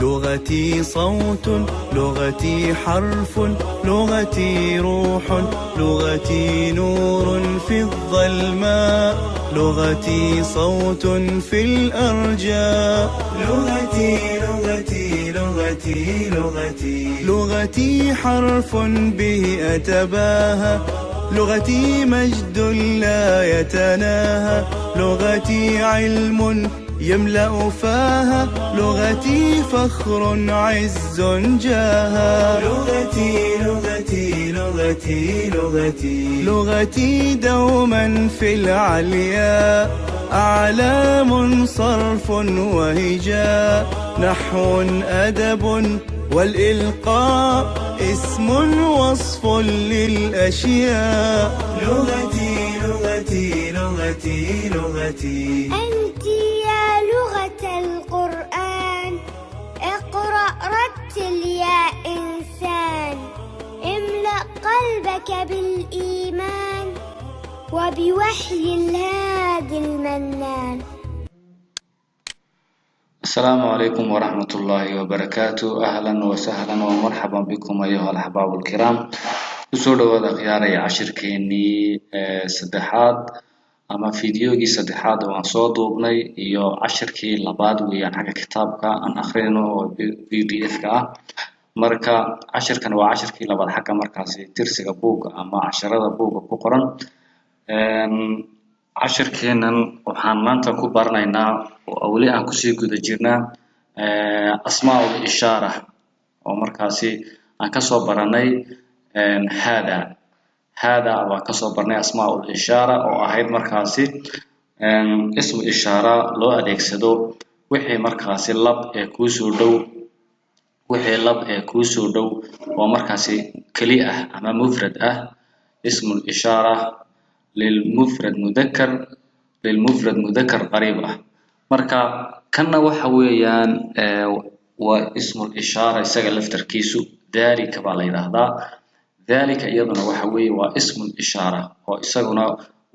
لغتي صوت، لغتي حرف، لغتي روح، لغتي نور في الظلماء، لغتي صوت في الأرجاء. لغتي لغتي لغتي لغتي لغتي حرف به أتباهى، لغتي مجد لا يتناهى، لغتي علم يملأ فاها، لغتي فخر عز جاها. لغتي لغتي لغتي لغتي لغتي دوما في العلياء، أعلام صرف وهجاء، نحو أدب والإلقاء، اسم وصف للأشياء. لغتي لغتي لغتي لغتي أنت يا لغة القرآن، اقرأ رتل يا إنسان، املأ قلبك بالإيمان وبوحي الهادي المنان. السلام عليكم ورحمة الله وبركاته. أهلا وسهلا ومرحبا بكم أيها الأحباب الكرام. Kusoo dhawaada khiyaaraya cashirkeenii saddexaad ama fideogii saddexaad oo aan soo duubnay iyo cashirkii labaad weeyaan xagga kitaabka aan akrinayno oo PDF ka ah. Marka cashirkan waa cashirkii labaad xagga markaasi tirsiga buugga ama casharada buugga ku qoran. Cashirkeenan waxaan maanta ku baranaynaa oo weli aan kusii guda jirnaa asmaa ishaara oo markaasi aan kasoo baranay hada. Hada baan kasoo barnay asmaa ishaara oo ahayd markaasi ismu ishaara loo adeegsado wixii markaasi lab ee kuusoo dhow, wixii lab ee kuusoo dhow oo markaasi keli ah ama mufrad ah. Ismu ishaara lilmufrad mudakar, lilmufrad mudakar qariib ah. Marka kanna waxa weeyaan waa ismul ishaara isaga laftarkiisu, dhalika baa la yidhaahdaa. Dhalika iyaduna waxa weeye waa ismul ishaara oo isaguna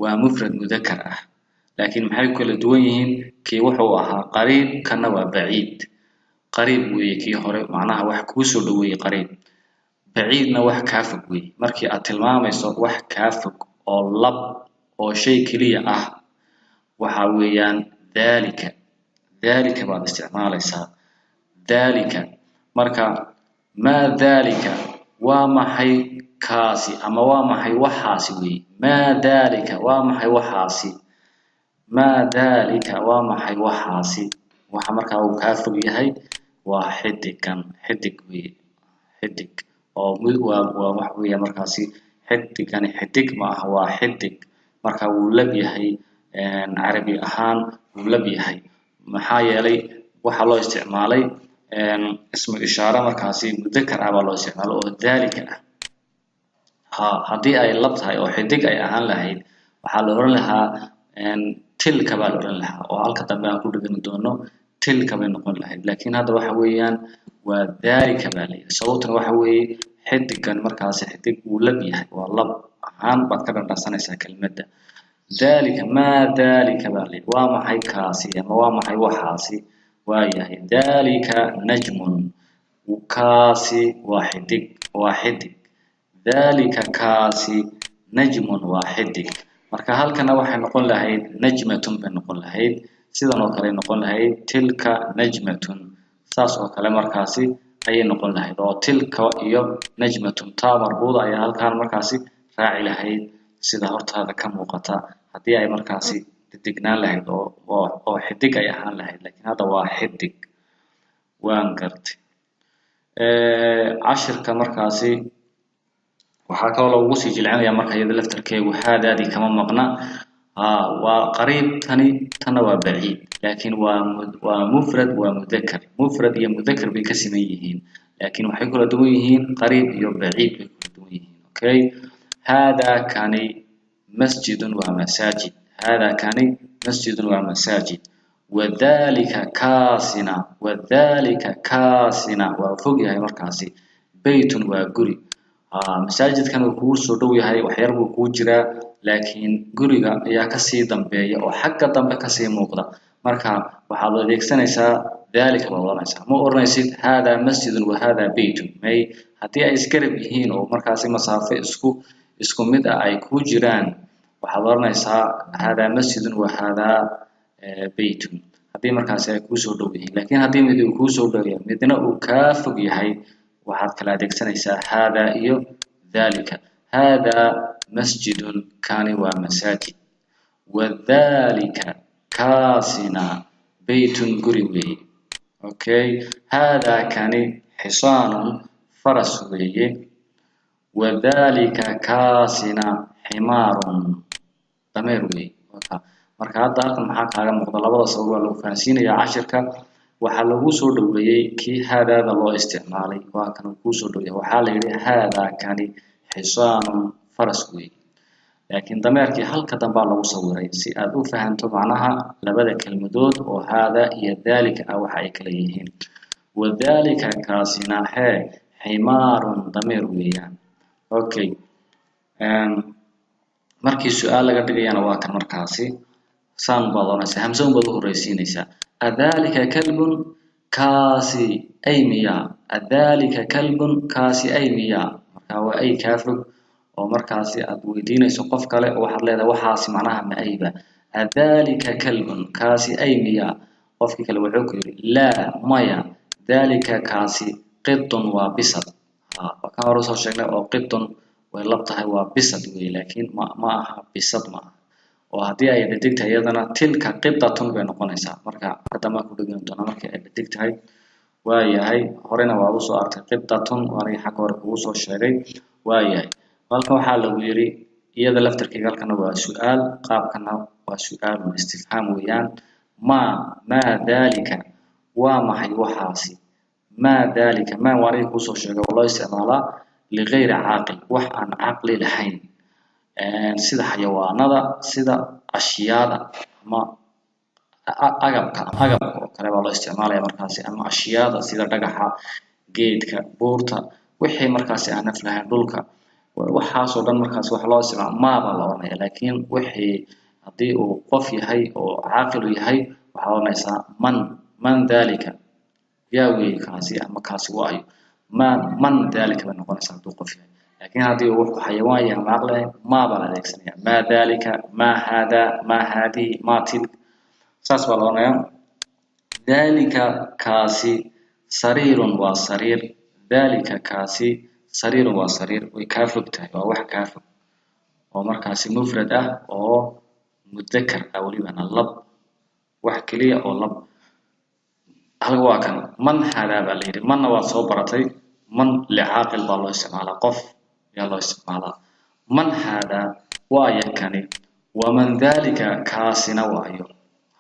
waa mufrad mudakar ah, laakiin maxay ku kala duwan yihiin? Kii wuxuu ahaa qariib, kanna waa baciid. Qariib weeye kii hore, macnaha wax kuu soo dhoweeyey qariib. Baciidna wax kaa fog weeye. Markii aad tilmaamayso wax kaa fog oo lab oo shay keliya ah, waxa weeyaan dhalika, dhalika baad isticmaalaysaa, dhalika. Marka maa dhalika, waa maxay kaasi ama waa maxay waxaasi weeye. Maa dhalika, waa maxay waxaasi. Maa dhalika, waa maxay waxaasi. Waxa markaa uu kaa fog yahay waa xidigan, xidig weeye, xidig oo waa wax weeye markaasi. Xidigani xidig ma aha, waa xidig. Marka wuu lab yahay, carabi ahaan wuu lab yahay, maxaa yeelay waxaa loo isticmaalay ismu ishaara markaasi mudakar ah baa loo isticmaalay oo dhalika ah. Ha, haddii ay lab tahay oo xidig ay ahaan lahayd, waxaa la oran lahaa tilka baa la oran lahaa, oo halka dambe aan ku dhigani doono tilka bay noqon lahayd. Laakiin hadda waxa weeyaan waa dhalika baa la yidhi. Sababtuna waxa weeye xidigan markaasi xidig wuu lab yahay, waa lab ahaan baad ka dhandhansanaysaa kelmadda dhalika. Maa dhalika baa la yidhi, waa maxay kaasi ama waa maxay waxaasi. Waa yahay dhalika najmun, kaasi waa xidig, waa xidig. Dhalika, kaasi, najmun, waa xidig. Marka halkana waxay noqon lahayd najmatun bay noqon lahayd, sidan oo kale noqon lahayd, tilka najmatun, saas oo kale markaasi ayay noqon lahayd, oo tilka iyo najmatun taa marbuuda ayaa halkan markaasi raaci lahayd sida hortaada ka muuqata, haddii ay markaasi dedegnaan lahayd oo xidig ay ahaan lahayd. Laakiin hadda waa xidig. Waan gartay. Cashirka markaasi waxaa kaloo lagugu sii jilcinaya marka iyada laftarkeegu haadaadii kama maqna. Waa qariib tani, tanna waa baciid, laakiin waa mufrad, waa mudakar. Mufrad iyo mudakar bay ka siman yihiin, laakiin waxay kula duwan yihiin qariib iyo baciid bay kula duwan yihiin. Okay, haadaa kani masjidun, waa masaajid. Haadaa kani masjidun, waa masaajid. Wadhalika kaasina, wadhalika kaasina waa fog yahay markaasi, baytun, waa guri. Masaajidkan uu kugu soo dhow yahay, wax yar buu kuu jiraa, laakiin guriga ayaa kasii dambeeya oo xagga dambe kasii muuqda. Marka waxaad adeegsanaysaa Dhalika baad oranaysaa. Ma oranaysid haadaa masjidun wa haadaa beytun. May, haddii ay isgarab yihiin oo markaasi masaafo isku mid ah ay ku jiraan, waxaad oranaysaa haadaa masjidun wa haadaa beytun, haddii markaasi ay kuusoo dhow yihiin. Laakiin haddii mid uu kuusoo dhow yahay, midna uu kaa fog yahay, waxaad kala adeegsanaysaa haadaa iyo dhalika. Haadaa masjidun, kani waa masaajid. Wadhalika, kaasina, beytun, guri weeye. Okay, haadaa, kani, xisaanun, faras weeye. Wadhalika, kaasina, ximaarun, dameer weeye. Marka hadda halkan maxaa kaaga muuqda? Labada sabab waa lagu fahansiinayaa cashirka. Waxaa lagu soo dhoweeyey kii haadaada loo isticmaalay, waa kan uu kuusoo dhow yahay. Waxaa la yidhi haadaa, kani, xisaanun, faras weeye, laakiin dameerkii halka dambaa lagu sawiray si aad u fahanto macnaha labada kelmadood oo haada iyo dhalika ah waxa ay kala yihiin. Wadhalika, kaasina, hee, ximaarun, dameer weeyaan. Okay, markii su-aal laga dhigayana waa kan markaasi saan baad oranaysaa, hamse un baad u horreysiinaysaa. Adhalika kalbun, kaasi ay miyaa? Adhalika kalbun, kaasi ay miyaa? Marka waa ay kaa fog oo markaasi aad weydiinayso qof kale oo waxaad leedahay waxaasi macnaha ma ayba. Adhalika kalbun, kaasi ay miyaa? Qofkii kale wuxuu ku yidhi laa, maya, dhalika, kaasi, qitun, waa bisad. Waa kan hore usoo sheegnay oo qitun way lab tahay, waa bisad wey, laakiin ma aha bisad, ma aha. Oo haddii ay dhadig tahay iyadana tilka qitatun bay noqonaysaa. Marka hadda ku dhegani doona markii ay dhadig tahay. Waayahay, horena waad usoo aragtay qitatun, waanigi xagga hore kugu soo sheegay. Waayahay, halkan waxaa lagu yidhi iyada laftarkeega halkana waa su-aal, qaabkana waa su-aalun istifhaam weeyaan. Maa dhalika, waa maxay waxaasi? Maa dhalika, maa waanigi kuusoo sheegay oo loo isticmaalaa ligayri caaqil, wax aan caqli lahayn, sida xayawaanada, sida ashyaada ama agabka oo kale baa loo isticmaalaya markaasi, ama ashyaada sida dhagaxa, geedka, buurta, wixii markaasi aan naf lahayn, dhulka, waxaasoo dhan markaasi waxa loo isticmaala maa baa la oranaya. Laakiin wixii haddii uu qof yahay oo caaqil u yahay, waxaa oranaysaa man. Man dhalika, yaa weeye kaasi ama kaasi waayo. Ma man dhalika bay noqonaysaa hadduu qof yahay. Laakiin haddii uu wuxuu xayawaan yahay ama caqli lahayn, maa baa la adeegsanaya. Maa dhalika, maa haadaa, maa haadihi, maa tilka, saas baa la odhanayaa. Dhalika, kaasi, sariirun, waa sariir. Dhalika, kaasi, sariirun, waa sariir. Way kaa fog tahay, waa wax kaa fog oo markaasi mufrad ah oo mudakar ah, welibana lab, wax keliya oo lab. Halka waa kan man haadaa baa la yidhi. Manna waad soo baratay, man licaaqil baa loo isticmaalaa, qof yaa loo isticmaalaa. Man haadaa, waayo kani. Waman dhalika, kaasina waayo.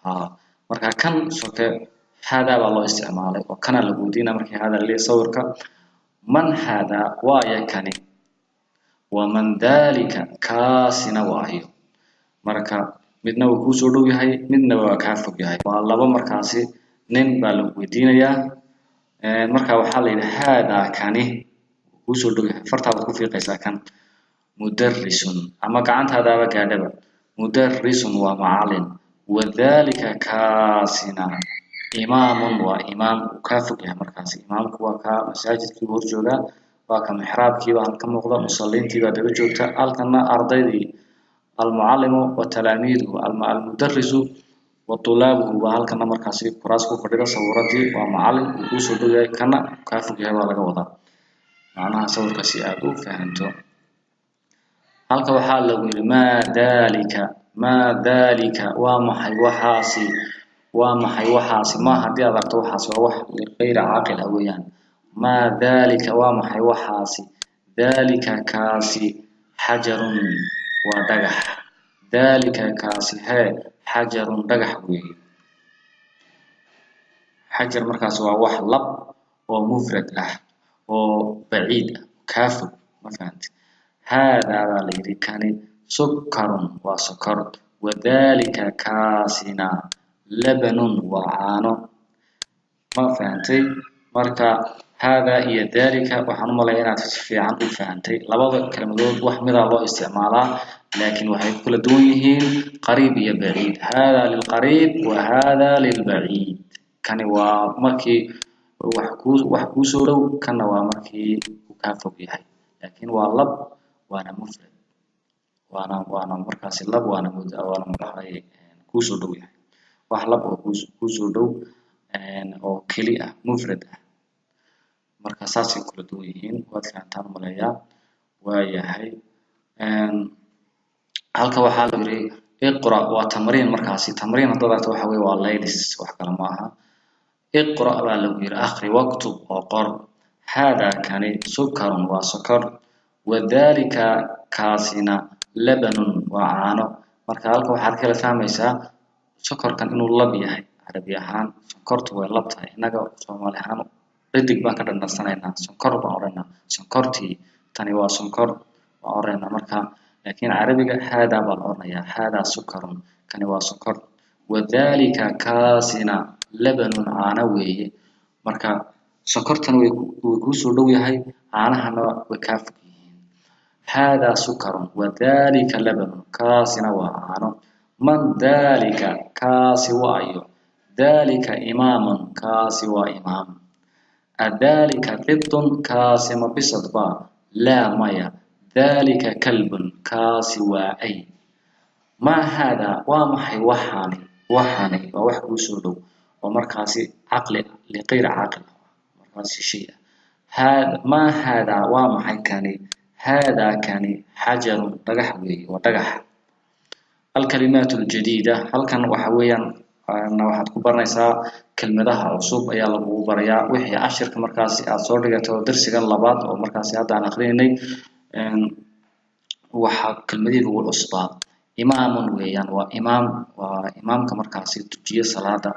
Ha, marka kan soke haadaa baa loo isticmaalay oo kana lagu weydiinaa markii haadaa laleeyahay sawirka. Man haadaa, waayo kani. Waman dhalika, kaasina waayo. Marka midna wuu kuusoo dhow yahay, midna waa kaa fog yahay, waa laba markaasi nin baa lagu weydiinayaa. Marka waxaa la yidhi haadaa, kani, wuu kuusoo dhow yahay, fartaadaad ku fiiqaysaa kan. Mudarrisun, ama gacantaadaaba gaadhaba. Mudarrisun, waa macalin. Wadhalika, kaasina, imaamun, waa imaam. Uu kaa fog yahay markaasi imaamku, waa kaa masaajidkii buu hor joogaa, waa ka mixraabkiiba halka muuqda, musalliintii baa daba joogta, halkana ardaydii, almucallimu wa talaamiiduhu, almudarisu wa tulaabuhu baa halkana markaasi kuraas ku fadhida. Sawiradii waa macalin, uu kuusoo dhow yahay, kana kaa fog yahay baa laga wadaa macnaha sawirka si aad u fahanto. Halka waxaa lagu yidhi maa dhalika. Maa dhalika, waa maxay waxaasi? Waa maxay waxaasi? Ma haddii aad aragto waxaasi waa wax ligayri caaqil ah weeyaan. Maa dhalika, waa maxay waxaasi? Dhalika, kaasi, xajarun, waa dhagax. Dhalika, kaasi, hee, xajarun, dhagax weeye. Xajar markaas waa wax lab oo mufrad ah oo baciid ah, kaa fog, ma fahanti? Haadaa baa la yidhi, kani, sukkarun, waa sokor. Wadhalika, kaasina, labanun, waa caano. Ma fahantay? Marka haadaa iyo dhalika waxaan u malaya inaad si fiican u fahantay. Labada kelmadood wax midaa loo isticmaalaa, laakiin waxay ku kala duwan yihiin qariib iyo baciid. Haadaa lilqariib wa haadaa lilbaciid. Kani waa markii wax kuu soo dhow, kana waa markii uu kaa fog yahay, laakiin waa lab waana mufrad, waana markaasi lab waana maxay kuu soo dhow yahay, wax lab oo kuu soo dhow oo keli ah, mufrad ah. Marka saasay kula duwan yihiin, waad fahantaan umaleeyaa. Waayahay, halka waxaa la yiri iqra, waa tamriin. Markaasi tamriin haddaad aragto waxa weeye waa laylis, wax kale ma aha. Iqra baa lagu yiri, akhri, waktub oo qor. Haadaa kani sukarun waa sokor, wadhalika kaasina labanun waa caano. Marka halka waxaad kala fahmaysaa sokorkan inuu lab yahay. Carabi ahaan sonkortu way lab tahay, innaga Soomaali ahaan dhadig baan ka dhandhansanaynaa, sonkor baan odhanaa, sonkortii tani waa sonkor baan odhanaynaa. Marka laakiin carabiga haadaa baa la odhanayaa, haadaa sukarun, kani waa sonkor, wadhalika kaasina labanun caano weeye. Marka sonkortana way kuu soo dhow yahay, caanahana way kaa fog yihiin. Haadaa sukarun wadhalika labanun, kaasina waa caano. Man dhalika, kaasi waa ayo. Dhalika imaamun, kaasi waa imaam. Adhalika qitun, kaasi ma bisad baa? Laa, maya. Dhalika kalbun, kaasi waa ay. Maa haadaa, waa maxay waxaani? Waxaani waa wax kuu soo dhow oo markaasi caqli liqayr caaqil ah, markaasi shay ah. Maa haadaa, waa maxay kani? Haadaa kani xajarun, dhagax weeye, waa dhagax. Alkalimaat aljadiida, halkan waxa weeyaan waxaad ku baranaysaa kelmadaha cusub ayaa lagugu barayaa. Wixii cashirka markaasi aad soo dhigatay oo darsigan labaad oo markaasi hadda aan akhrinaynay, waxaa kelmadihii lagu cusbaa. Imaamun weeyaan, waa imaam, waa imaamka markaasi tujiya salaada.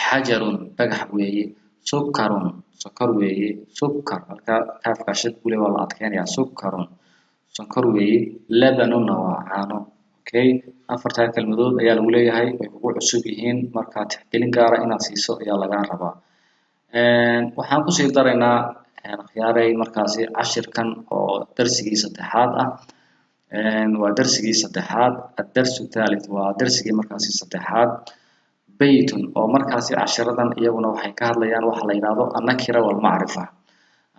Xajarun dhagax weeye. Sukarun sokor weeye. Sukar halka kaafka shad kule waa la adkeynayaa, sukarun sonkor weeye. Labanunna waa caano. Okay, afartaa kelmadood ayaa lagu leeyahay, way kugu cusub yihiin, marka tixgelin gaara inaad siiso ayaa lagaa rabaa. Waxaan kusii daraynaa akhyaaray markaasi cashirkan oo darsigii saddexaad ah, waa darsigii saddexaad, addarsu thalith, waa darsigii markaasi saddexaad. Baytun oo markaasi cashiradan iyaguna waxay ka hadlayaan waxa la yidhaahdo annakira walmacrifa.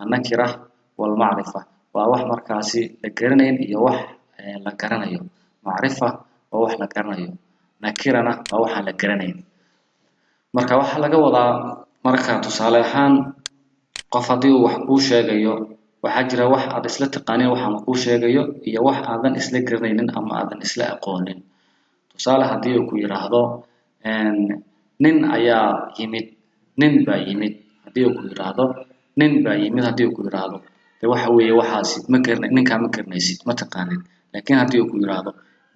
Annakira walmacrifa waa wax markaasi la garanayn iyo wax la garanayo. Macrifa waa wax la garanayo, nakirana waa waxaan la garanayn. Marka waxaa laga wadaa, marka tusaale ahaan qof haddii uu wax kuu sheegayo, waxaa jira wax aad isla taqaanin waxaan kuu sheegayo iyo wax aadan isla garanaynin ama aadan isla aqoonin. Tusaale haddii uu ku yiraahdo nin ayaa yimid, nin baa yimid, haddii uu ku yiraahdo nin baa yimid, haddii uu ku yiraahdo de waxa weeye waxaasi ma garana, ninkaa ma garanaysid, ma taqaanin. Laakiin haddii uu ku yiraahdo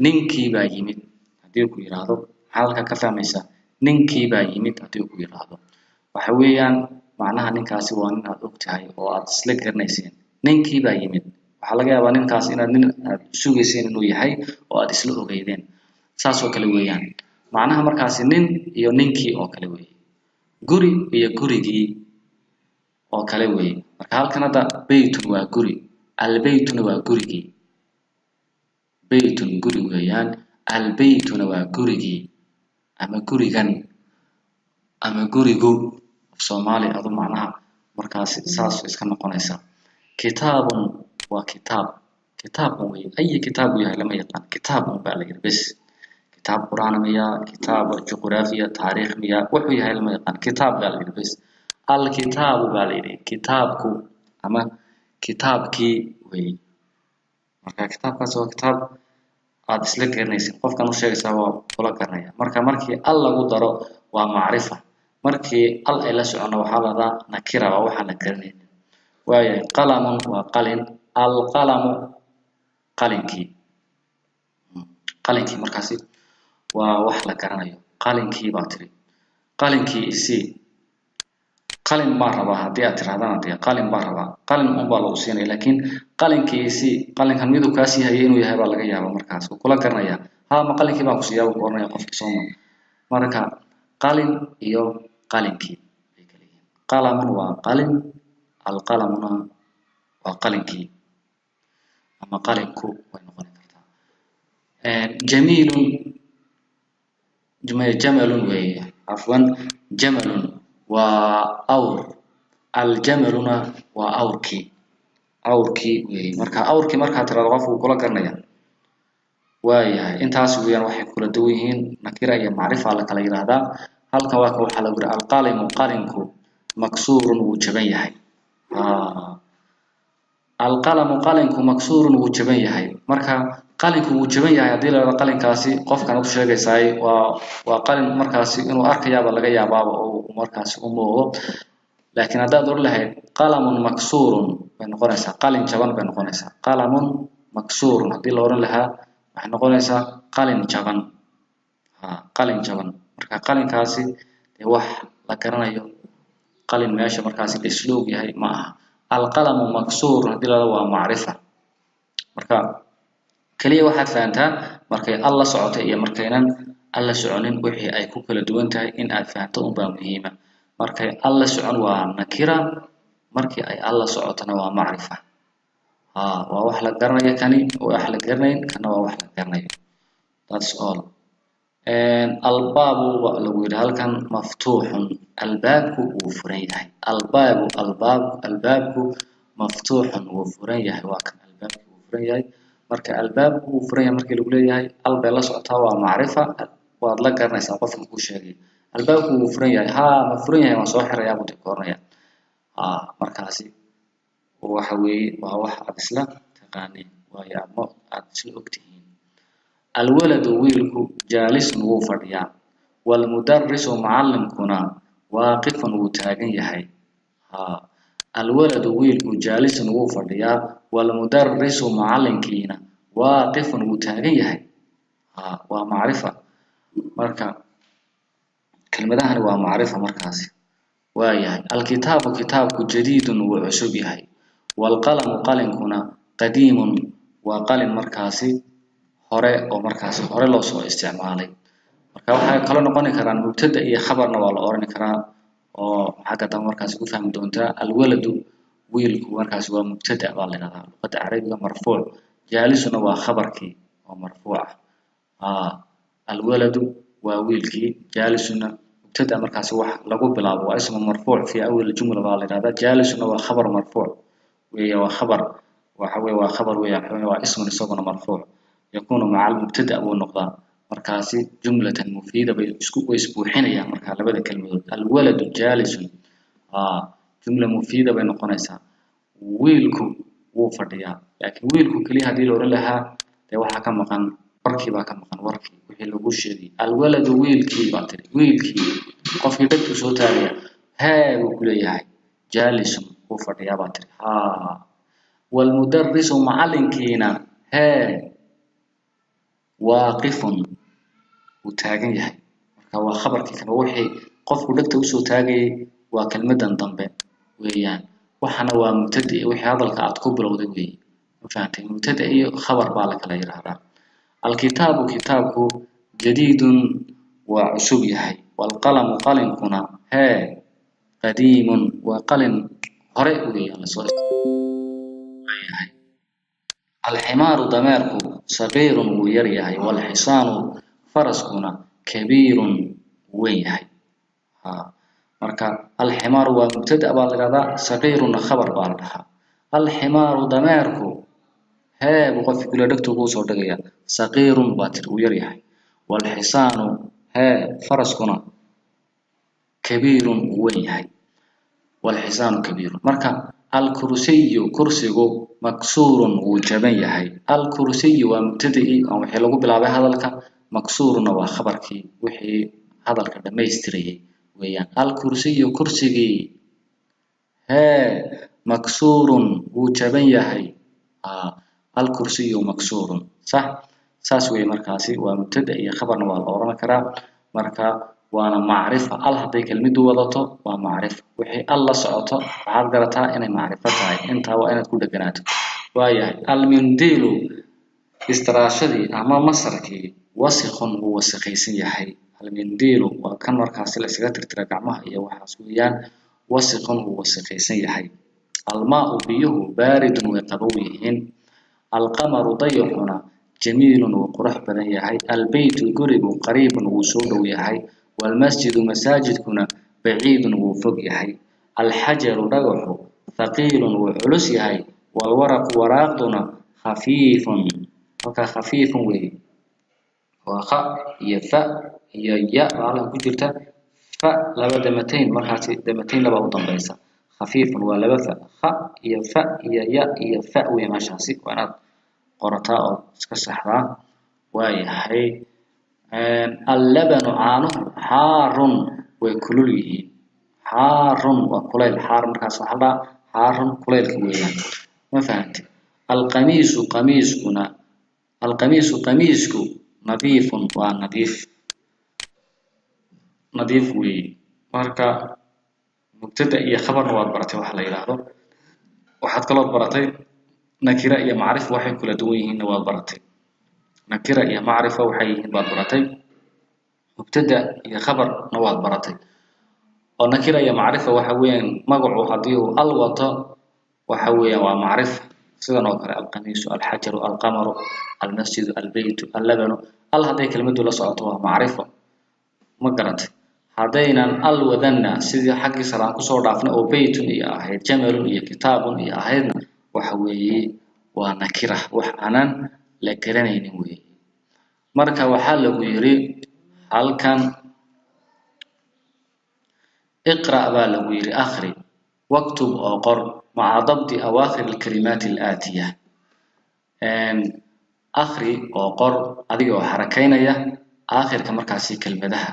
ninkii baa yimid, haddii uu ku yiraahdo, maxaad halkaa ka fahmaysaa? Ninkii baa yimid haddii uu ku yiraahdo, waxa weeyaan macnaha ninkaasi waa nin aad og tahay oo aad isla garanayseen. Ninkii baa yimid, waxaa laga yaabaa ninkaasi inaad nin aad sugayseen inuu yahay oo aad isla ogeydeen. Saas oo kale weeyaan macnaha markaasi nin iyo ninkii oo kale weeye, guri iyo gurigii oo kale weeye. Marka halkan hadda baytun waa guri, albeytuna waa gurigii. Baytun guri weeyaan, albeytuna waa gurigii ama gurigan ama gurigu af Soomaali adu macnaha markaasi saas iska noqonaysaa. Kitaabun waa kitaab, kitaab un weeye, ayi kitaab uu yahay lama yaqaan, kitaab un baa la yidhi bes. Kitaab qur'aan miya, kitaab juqraafiya, taariikh miya, wuxuu yahay lama yaqaan, kitaab baa la yidhi bes. Alkitaabu baa la yidhi, kitaabku ama kitaabkii weeye. Marka kitaabkaas waa kitaab aad isla garanaysid, qofkan u sheegaysaa waa kula garanaya. Marka markii al lagu daro waa macrifa, markii al ay la socono waxaa la dhahaa nakira, waa waxaan la garanaynin. Waayahay, qalamun waa qalin, alqalamu qalinkii, qalinkii markaasi waa wax la garanayo. Qalinkii baa tiri, qalinkii isii, qalin baan rabaa haddii aad tirahdana dee qalin baan rabaa, qalin un baa lagu siinaya. Laakiin qalinkii isii, qalinkan miduu kaasii hayay inuu yahay baa laga yaabaa, markaas wuu kula garanayaa. Haa, ma qalinkii baan ku siiyaa buu ku oranaya qofkii sooma. Marka qalin iyo qalinkii bay kala yihiin. Qalamun waa qalin, alqalamuna waa qalinkii ama qalinku way noqon kartaa. Jamiilun, jamalun weeye, Cafwan, jamalun waa awr, aljamaluna waa awrkii, awrkii weeye. Marka awrkii markaad tirahdo qofku wuu kula garanaya. Waayahay, intaas weeyaan waxay kula duwan yihiin nakira iyo macrifa la kala yiraahdaa. Halkan waa ka waxaa lagu yidhi alqalimu, qalinku maksuurun wuu jaban yahay. Alqalamu qalinku maksuurun wuu jaban yahay. Marka qalinku wuu jaban yahay haddii la yidhahdo qalinkaasi qofkan u sheegaysaay waa qalin markaasi inuu arkayaaba laga yaabaaba oo uu markaasi u muuqdo. Laakiin haddaad oran lahayd qalamun maksuurun bay noqonaysaa, qalin jaban bay noqonaysaa. Qalamun maksuurun haddii la oran lahaa waxay noqonaysaa qalin jaban. Qalin jaban. Marka qalinkaasi dee wax la garanayo, qalin meesha markaasi la isla og yahay ma aha. Alqalamu maksuurun haddii la yidhahdo waa macrifa. Marka kaliya waxaad fahantaa markay al la socotay iyo markaynan al la soconin wixii ay ku kala duwan tahay in aad fahanto unbaa muhiima. Markay al la socon waa nakira, markii ay al la socotona waa macrifa. Waa wax la garanayo kani, waa wax la garanayn, kana waa wax la garanayo. That's all. Albaabu baa lagu yidhi halkan maftuuxun, albaabku wuu furan yahay. Albaabu albaab, albaabku maftuuxun wuu furan yahay. Waa kan albaabku wuu furan yahay. Marka albaabku wuu furan yahay markii lagu leeyahay al bay la socotaa, waa macrifa, waad la garanaysaa qofka kuu sheegay. Albaabku wuu furan yahay, haa ma furan yahay, waan soo xirayaa buu dib ka oranaya. Markaasi waxa weeye waa wax aad isla taqaaniin, waayo ama aad isla ogtihiin. Alwaladu wiilku jaalisun wuu fadhiyaa, walmudarisu macallimkuna waaqifun wuu taagan yahay. Alwaladu wiilku jaalisun wuu fadhiyaa, walmudarisu macallinkiina waaqifun wuu taagan yahay. Waa macrifa. Marka kelmadahani waa macrifa markaasi. Waayahay, alkitaabu kitaabku jadiidun wuu cusub yahay, walqalamu qalinkuna qadiimun waa qalin markaasi hore oo markaasi hore loo soo isticmaalay. Marka waxay kaloo noqoni karaan mubtada iyo khabarna waa la oran karaa, oo xagga dambe markaasi ku fahmi doontaa. Alwaladu wiilku markaasi waa mubtada baa la yidhahdaa luqadda carabiga, marfuuc. Jaalisuna waa khabarkii oo marfuuc ah. Alwaladu waa wiilkii, jaalisuna mubtada markaasi wax lagu bilaabo waa ismu marfuuc fi awal jumla baa la yidhahdaa. Jaalisuna waa khabar marfuuc weeye, waa khabar, waxa weeye waa khabar weeye, waa ismun isaguna marfuuc yakunu maca almubtada buu noqdaa. Markaasi jumlatan mufiida bay isku way isbuuxinayaan. Marka labada kelmadood alwaladu jaalisun jumla mufiida bay noqonaysaa. Wiilku wuu fadhiyaa, laakiin wiilku keliya haddii la oran lahaa dee waxaa ka maqan warkii baa ka maqan, warkii wixii lagu sheegay. Alwaladu wiilkii baa tiri, wiilkii qofkii dhegtu soo taagaya hee buu ku leeyahay, jaalisun wuu fadhiyaa baa tiri. Haa, walmudarisu macallinkiina hee waaqifun wuu taagan yahay. Marka waa khabarkii kan, wixii qofku dhegta usoo taagayay waa kelmadan dambe weeyaan. Waxana waa mubtada iyo wixii hadalka aad ku bilowday weeye. Ma fahantay? Mubtada iyo khabar baa la kala yidhaahdaa. Alkitaabu kitaabku jadiidun waa cusub yahay, walqalamu qalinkuna hee qadiimun waa qalin hore weeyaan lasoo yahay. Alximaaru dameerku sagiirun wuu yar yahay, walxisaanu faraskuna kabiirun wuu weyn yahay. Marka alximaaru waa mubtada baa la yidhahdaa, sagiirunna khabar baa la dhahaa. Alximaaru dameerku hee buu qofkii kule dhegtuu kuu soo dhigaya, sagiirun baa tiri, wuu yar yahay. Walxisaanu hee faraskuna kabiirun wuu weyn yahay, walxisaanu kabiirun. Marka alkursiyu kursigu maksuurun wuu jaban yahay. Alkursiyu waa mubtada'ii oo wixii lagu bilaabay hadalka, maksuuruna waa khabarkii wixii hadalka dhammaystirayay weeyaan. Alkursiyu kursigii hee maksuurun wuu jaban yahay. Alkursiyu maksuurun, sax saas weeye. Markaasi waa mubtada iyo khabarna waa la oran karaa. Marka waana macrifa, al hadday kelmaddu wadato waa macrifa, wixii al la socoto waxaad garataa inay macrifo tahay. Intaa waa inaad ku dheganaato. Waayahay, almindiilu istiraashadii ama masarkii wasikhun wuu wasakhaysan yahay. Almindiilu waa kan markaasi la iskaga tirtira gacmaha iyo waxaas weeyaan, wasikhun wuu wasakhaysan yahay. Almaau biyuhu baaridun way qabow yihiin. Alqamaru dayaxuna jamiilun wuu qurux badan yahay. Albeytu gurigu qariibun wuu soo dhow yahay. Walmasjidu masaajidkuna baciidun wuu fog yahay. Alxajaru dhagaxu thaqiilun wuu culus yahay. Walwaraqu waraaqduna khafiifun, halkaa khafiifun weeye, waa kha iyo fa iyo ya baa halkan ku jirta. Fa laba damatayn, markaasi damatayn laba u dambaysa. Khafiifun waa laba fa, kha iyo fa iyo ya iyo fa weeye meeshaasi, waa inaad qorataa oo iska saxdaa. Waayahay, allabanu caanuhu xaarun way kulul yihiin. Xaarun waa kulayl, xaar markaas waxaa la dhahaa xaarun kulaylka weeyaan, ma fahantay? Alqamiisu qamiiskuna, alqamiisu qamiisku nadiifun waa nadiif, nadiif weeye. Marka mubtada iyo khabarna waad baratay waxa la yidhaahdo, waxaad kaloo baratay nakira iyo macrifa waxay kula duwan yihiinna waad baratay, nakira iyo macrifa waxay yihiin baad baratay, mubtada iyo khabarna waad baratay. Oo nakira iyo macrifa waxa weeyaan magacu haddii uu al wato waxa weeyaan waa macrifa, sidan oo kale alqamiisu, alxajaru, alqamaru, almasjidu, albeytu, allabanu. Al hadday kelmaddu la socoto waa macrifo, ma garatay? Haddaynan al wadanna sidii xaggii sare aan kusoo dhaafnay oo beytun iyo ahayd, jamalun iyo kitaabun iyo ahaydna, waxa weeye waa nakira, wax aanan la garanaynin weeye. Marka waxaa lagu yiri halkan iqra' baa lagu yiri, akhri, waktub oo qor, maca dabdi awaakhir alkalimaati alaatiya. Akhri oo qor adiga oo xarakaynaya aakhirka markaasi kelmadaha.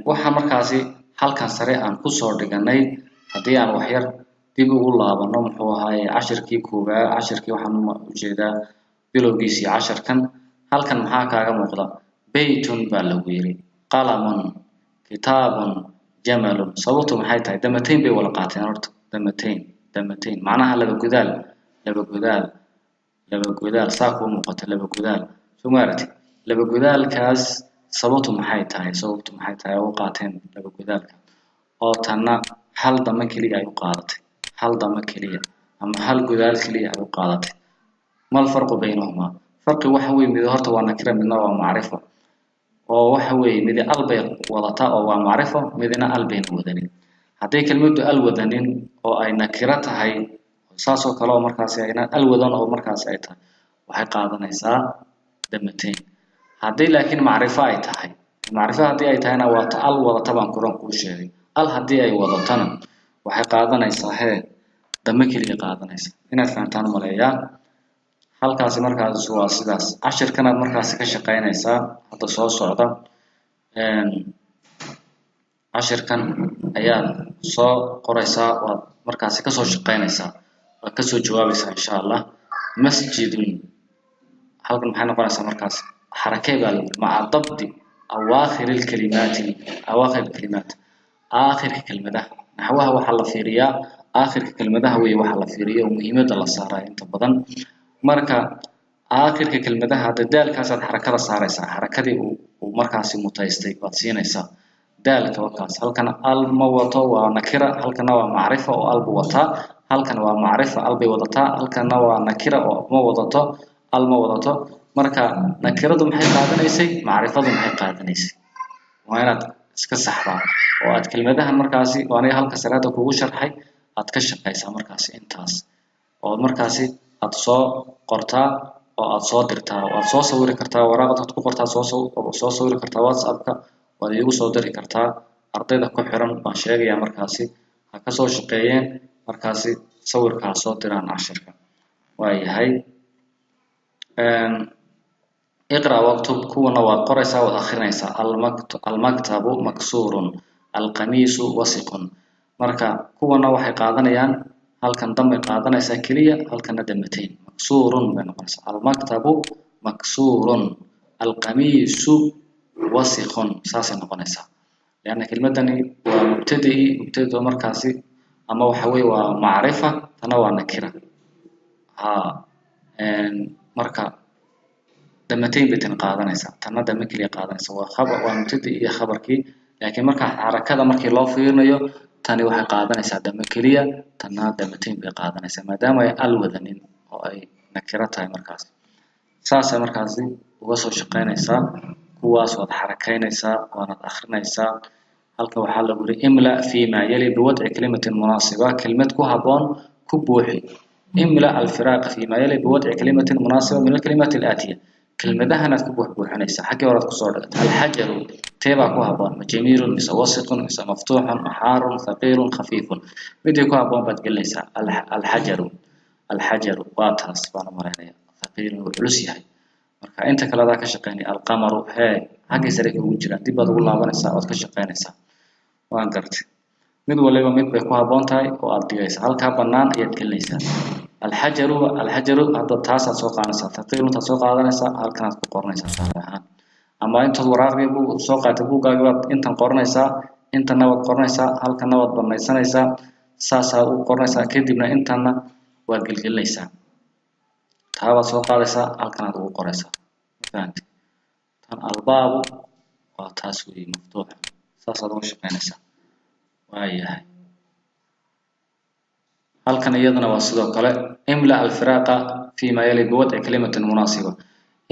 Waxa markaasi halkan sare aan kusoo dhiganay, haddii aan waxyar dib ugu laabano, muxuu ahaaye cashirkii koowaad, cashirkii waxaan ujeedaa bilowgiisii casharkan, halkan maxaa kaaga muuqda? Beytun baa lagu yiri, qalamun, kitaabun, jamalun. Sababtu maxay tahay? Damatayn bay wada qaateen horta, damatayn, damatayn macnaha laba godaal, laba godaal, laba godaal, saa kuu muuqata laba godaal, soo ma aragtid? Laba godaalkaas sababtu maxay tahay? Sababtu maxay tahay u qaateen laba godaalka, oo tanna hal dama keliya ay u qaadatay, hal dama keliya ama hal godaal keliya ay u qaadatay? Mal farqu baynahumaa? Farqi waxa weeye mid horta waa nakira, midna waa macrifo. Oo waxa weeye midi al bay wadataa oo waa macrifo, midna al bayna wadanin. Hadday kelmaddu al wadanin oo ay nakiro tahay, saas oo kale oo markaasi ayna al wadan oo markaasi ay tahay, waxay qaadanaysaa damatayn. Haddii laakiin macrifo ay tahay, macrifo haddii ay tahayna waa ta al wadata baan kuran kuu sheegay. Al haddii ay wadatana waxay qaadanaysaa hee dame keliya qaadanaysaa. Inaad fahantaan maleeyaa. Halkaasi markaas waa sidaas. Cashirkanaad markaasi ka shaqaynaysaa hadda soo socda. Cashirkan ayaad soo qoraysaa, waad markaasi kasoo shaqaynaysaa, waad kasoo jawaabaysaa insha Allah. Masjidun halkan maxay noqonaysaa markaas? Xarakee baa lagu maca dabdi awaakhir alkalimaati, awaakhir alkalimaat, aakhirka kelmadaha. Naxwaha waxaa la fiiriyaa aakhirka kelmadaha weeye, waxaa la fiiriyo oo muhiimadda la saaraa inta badan. Marka aakhirka kelmadaha hadda daalkaasaad xarakada saaraysaa, xarakadii uu markaasi mutaystay baad siinaysaa daalka wakaas. Halkan al ma wato, waa nakira, halkana waa macrifa oo al buu wataa, halkan waa macrifa al bay wadataa, halkana waa nakira oo ma wadato, al ma wadato. Marka nakiradu maxay qaadanaysay, macrifadu maxay qaadanaysay? Waa inaad iska saxdaa oo aad kelmadahan markaasi oo aniga halka sare hadda kugu sharxay aad ka shaqaysaa markaasi intaas, oo markaasi aad soo qortaa oo aad soo dirtaa, waad soo sawiri kartaa waraaqad ku qortaa, soo sawiri kartaa WhatsApp-ka waad iigu soo diri kartaa. Ardayda ku xiran baan sheegayaa markaasi ha kasoo shaqeeyeen, markaasi sawirka ha soo diraan cashirka. Waayahay, iqra waktub, kuwana waad qoraysaa, waad akhrinaysaa. Almaktabu maksuurun, alqamiisu wasiqun. Marka kuwana waxay qaadanayaan halkan dambay qaadanaysaa keliya, halkana damatayn, maksuurun bay noqonaysaa. Almaktabu maksuurun, alqamiisu wasiqun, saasay noqonaysaa. Lianna kelmadani waa mubtada'i, mubtado markaasi ama waxa weeye waa macrifa, tana waa nakira. Ha marka damatayn bay tan qaadanaysaa, tanna dame keliya qaadanaysaa. Waa khabar, waa mubtada'i iyo khabarkii, laakiin marka xarakada markii loo fiirinayo tani waxay qaadanaysaa dame keliya, tanna damatayn bay qaadanaysaa, maadaama ay al wadanin oo ay nakiro tahay. Markaas saasay markaasi uga soo shaqaynaysaa Kuwaas waad xarakaynaysaa waanaad akhrinaysaa. Halka waxaa lagu yiri imla fiima yali biwadci kalimatin munaasiba, kelmad ku habboon ku buuxi. Imla alfiraaq fiima yali biwadci kalimatin munaasiba min alkalimaat alaatiya, kelmadahanaad ku buuxbuuxinaysaa xaggii horaad kusoo dhigatay. Alxajaru teebaa ku habboon, ma jamiilun mise wasiqun mise maftuuxun xaarun thaqiilun khafiifun, midii ku habboon baad gelinaysaa. Alxajaru, alxajaru waa taas baan u malaynaya, thaqiilun wuu culus yahay. Marka inta kale adaa ka shaqeynaya. Alqamaru hee xaggii sare kugu jiraan, dib baad ugu laabanaysaa ood ka shaqeynaysaa. Waan gartay, mid waliba mid bay ku habboon tahay oo aad dhigaysaa, halkaa bannaan ayaad gelinaysaa. Alxajaru, alxajaru hadda taasaad soo qaadanaysaa, thaqiiluntaad soo qaadanaysaa, halkanaad ku qoranaysaa tusaale ahaan. Ama intaad waraaqdii soo qaadatay buuggaagii baad intan qoranaysaa, intanna waad qoranaysaa, halkanna waad banaysanaysaa, saasaad u qoranaysaa, kadibna intanna waad gelgelinaysaa. Taa baad soo qaadaysaa, halkanaad ugu qoraysaa. Ma fahanti? Tan albaabu waa taas weeye, maftuuxa, saasaad uga shaqeynaysaa. Waayahay, halkan iyadana waa sidoo kale imla alfiraaqa fiima yali biwadci kalimatin munaasiba.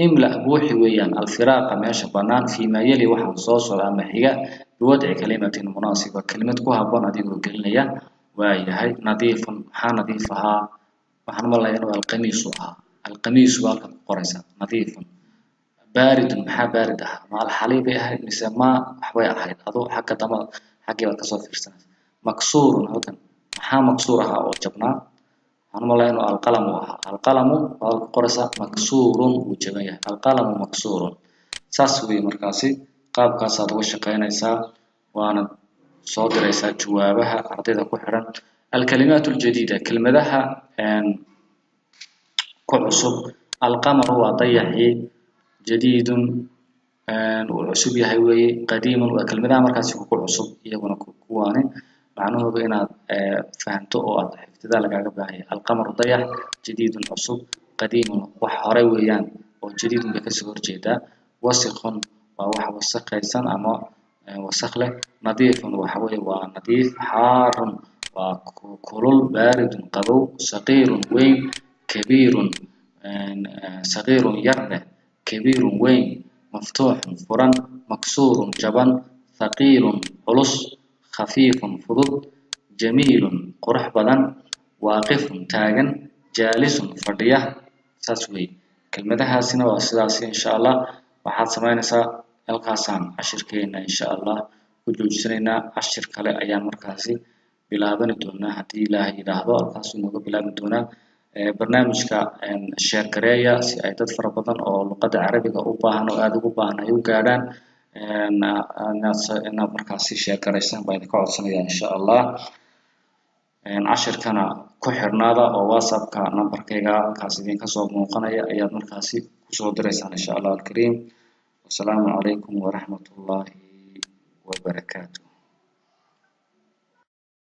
Imla buuxi weeyaan alfiraaqa meesha bannaan, fiima yali waxaan soo socda ama xiga, biwadci kalimatin munaasiba, kelimad ku habboon adigoo gelinaya. Waayahay, nadiifun, maxaa nadiif ahaa? Waxaan malaya inuu alqamiisu ahaa, alqamiisu baa halkan ku qoraysaa, nadiifun. Baaridun, maxaa baarid ahaa? Ma alxaliib bay ahayd mise ma waxbay ahayd? Aduu xagga dama xaggii baad kasoo fiirsanaysa. Maksuurun, halkan maxaa maksuur ahaa oo jabnaa? Waxaan malaya inuu alqalamu ahaa, alqalamu waad ku qoraysaa, maksuurun wuu jaban yahay, alqalamu maksuurun. Saas weeye markaasi qaabkaasaad uga shaqeynaysaa waana soo diraysaa jawaabaha ardayda ku xiran. Alkalimaat aljadiida, kelmadaha ku cusub. Alqamaru waa dayaxii, jadiidun uu cusub yahay weeye, qadiimun waa kelmadaha markaasi kugu cusub iyaguna kuwaani macnahooda inaad fahanto oo aad xifdidaa lagaaga baahan yahay. Alqamaru dayax, jadiidun cusub, qadiimun wax hore weeyaan oo jadiidun bay kasoo horjeedaa. Wasiqun waa wax wasakhaysan ama wasakh leh. Nadiifun waxa weeye waa nadiif. Xaarun waa kulul, baaridun qabow, saqiirun weyn, kabiirun saqiirun yar leh, kabiirun weyn, maftuuxun furan, maksuurun jaban, thaqiilun culus, khafiifun fudud, jamiilun qurux badan, waaqifun taagan, jaalisun fadhiya. Saas weeye kelmadahaasina waa sidaasi. Insha Allah waxaad samaynaysaa halkaasaan cashirkeena insha Allah ku joojisanaynaa. Cashir kale ayaan markaasi bilaabani doonaa haddii Ilaahay yidhaahdo, halkaasuu inooga bilaabi doonaa. Barnaamijka share gareeya si ay dad fara badan oo luqadda carabiga u baahan oo aada ugu baahan ay u gaadhaan. Inaad markaasi share garaysaan baa idinka codsanaya insha Allah. Cashirkana ku xirnaada oo WhatsAppka nambarkayga halkaas idinka soo muuqanaya ayaad markaasi kusoo diraysaan insha Allah alkariim. Wasalaamu calaykum waraxmatullaahi wabarakaatuh.